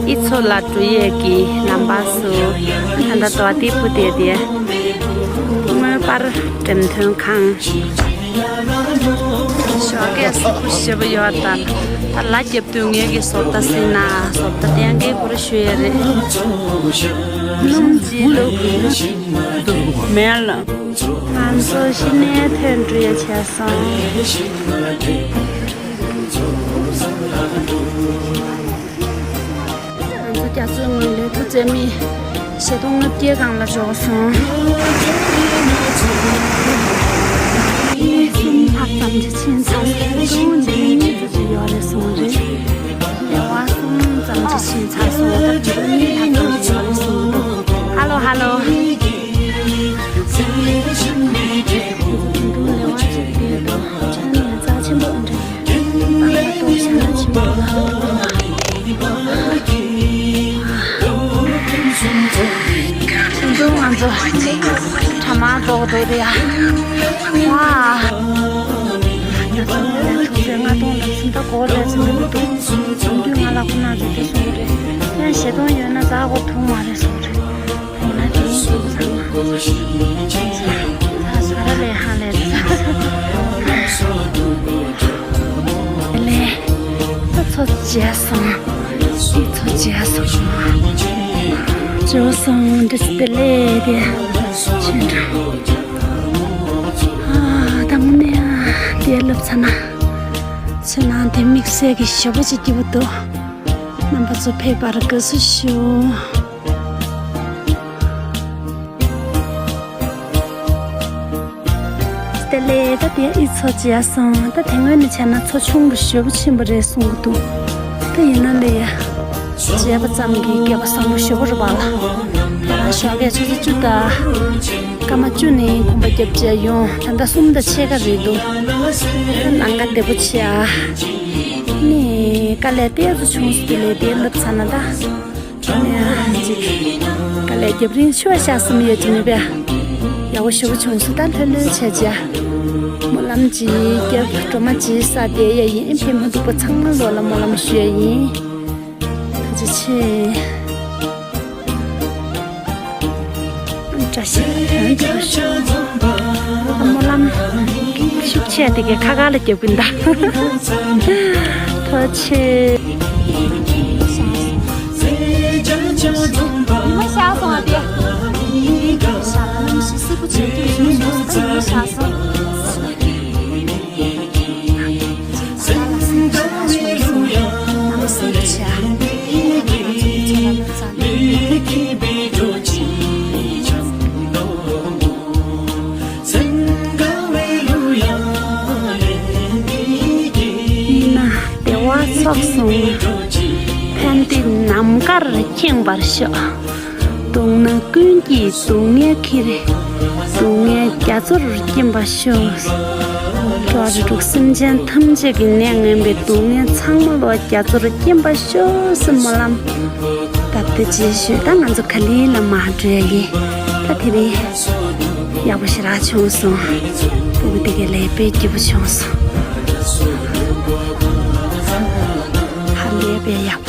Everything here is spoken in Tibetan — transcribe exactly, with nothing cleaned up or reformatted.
ཨི་ཚོ་ལ་འགྲོ་ཡས་ཀྱི་ལམ་བར་སུ། ད་ལྟ་དོ་ཏི་ཕུ་དེ་དེ། དངོས་པར་འགྲེམས་སྟོན་ཁང་། ཞོགས་ཀས་སུ་ཁུ་ཞེ་པོ་ཡོད་ད། ད་ལ་རྒྱབ་དུས་ངེད་ཀྱི་བཟོ་ལྟ་སྲིད་ན་བཟོ་ལྟ་གཏན་འཁེལ་པོ་རེ་ཞུ་ཡས་རེད། སྣུམ་བྱིན་འདུག་མེད་ལ། ང་ཚོ་ཤི་ནས་ཐོན་འགྲོ་ཡ་བྱས་སོང་། ང་ཚོ་རྒྱ་མཚོའི་ངོས་ལས་ཐུག་རྩེ་མི་བཞི་སྟོང་ལྔ་བརྒྱའི་སྒང་ལ་འབྱོར་སོང་། ལྷག་ཙམ་གྱི་ཕྱིན་ཚར་སོང་། ཆུང་ཆུང་གཉིས་ཙམ་ཅིག་ཡོད་རེད་གསུངས་རེད། ལེ་བ་གསུམ་ཙམ་ཅིག་ཕྱིན་ཚར་སོང་། ད་དེ་རིང་ལྷག་ཙམ་ཅིག་ཡོད་རེད་གསུངས་འདུག་ཧ་ལོ་ཧ་ལོ། ང་ཚོ་གྲ་མ་རྫོགས་འགྲོ་རེད་ཡ། ཝ། ཐུག་རེད། ང་གཏོང་ལ་སུམ་ད་གོ་ལས་ཚུན་འདུག་འདུག་ང་ལ་ཁོ་ན་རེད་དེ་གསུངས་རེད། ཡང་བཞི་སྟོང་ཡོད་ན་ཛ་གོ་ཐུག་མ་རེད་གསུངས་རེད། ཡིན་ན་དེ་ཡིན་དུས་ཚང་མ་ད་ཟ་ར་ལས་ཧ་ལས་རེད། ལས། ད་ཚོ་བྱས་སོང་། ཨི་ཚོ་བྱས་སོང་། བྱས་སོང་། འདི་སི་དེ་ལས་དེ་ཕྱིན་འགྲོ། ཨ་ད་དངོས་གནས་ཨ་དེ་ལབ་ཚ་ན། ཚོ་ནང་དེ་དམིགས་བསལ་གྱི་ཞེ་པོ་ཅིག་སྐྱིད་པོ་འདུག་རྣམ་པ་ཚོ་ཕེབས་པར་དགའ་བསུ་ཞུ། དེ་ལས་ད་དེ་ཨི་ཚོ་བྱས་སོང་། ད་དེ་སྔོན་ནས་བྱས་ན་ཚོ་ཆུང་རུ་ཞེ་པོ་ཕྱིན་པ་རེད་གསུང་གི་འདུག་ད་ཡིན་ན་ལས་བྱས་པ་ཙམ་གྱིས་སྐལ་པ་བཟང་པོ་ཞེ་པོ་རེད་པ་ལ། ད་རང་ཞོགས་ཀས་ཆུ་ཚོད་བཅུ་དང་སྐར་མ་བཅུ་ནས་གོམ་པ་རྒྱབ་བྱས་ཡོང་། ད་ལྟ་གསུམ་དང་ཕྱེད་ཀ་རེད་འདུག་ལམ་ཁ་བདེ་པོ་བྱས་ཨ་ནི་དཀའ་ལས་ཏོག་ཙམ་བྱུང་སོང་། དེ་ལས་དེ་ལབ་ཚར་ན་ད། ཅིག་དཀའ་ལས་རྒྱབ་རིང་ཆུ་བ་ཤ་གསུམ་ཡོད་ཅིག་མེད་པས། ཡག་པོ་ཞེ་པོ་བྱུང་སོང་། ད་ལྷོད་ལྷོད་བྱས་བྱས། སྨོན་ལམ་ཅིག་རྒྱབ་སྒྲོལ་མ་ཅིག་ས་དེ་ཡ་ཡིན། ཕེབས་མི་ཐུབ་པ་ཚང་མ་ལོ་ལ་སྨོན་ལམ་ཞུ་ཡ་ཡིན། ཐུགས་རྗེ་ཆེ། བཀྲ་ཤིས་དོན་གྲུབ་ཤོག་སྨོན་ལམ་ཤུགས་ཆེ་དེ་གའི་ཁ་ཁ་ལ་རྒྱབ་ཀྱིན་གདའ། ཐུགས་རྗེ་ཆེ། ཉི་མ་ཤར་སོང་བ་དེ། ཤར་ལམ་ཞིག་སེར་པོ་བྱེད་དུས་བྱུང་སོང་། ཉི་མ་ཤར་སོང་། ཡིན་ན་བདེ་བ་ཚོགས་སོང་། ཕན་བདེ་ནམ་མཁར་ཁེངས་པར་ཤོག་སྡུག་ན་ཀུན་གྱི་སྡུག་བསྔལ་ཁྱེར། སྡུག་བསྔལ་རྒྱ་མཚོར་སྐྱེམས་པར་ཤོག་འགྲོ་བ་རིགས་དྲུག་སེམས་ཅན་ཐམས་ཅད་ཀྱི་ནད་ངན་པའི་སྡུག་བསྔལ་ཚང་མ་ལོ་རྒྱ་མཚོར་སྐྱེམས་པར་ཤོག་ཟེར་སྨོན་ལམ་བཏབ་སྟེ་རྗེས་ཤོད། ད་ང་ཚོ་ག་ལེ་ལ་མར་འགྲོ་ཡ་ཡིན། ད་དེ་རིང་ཡག་པོ་ཞེ་དྲག་བྱུང་སོང་། སྤུ་གུ་དེ་གའི་ལས་དཔེ་སྐྱིད་པོ་བྱུང་སོང་། ཧ་ལས་པའི་ཡག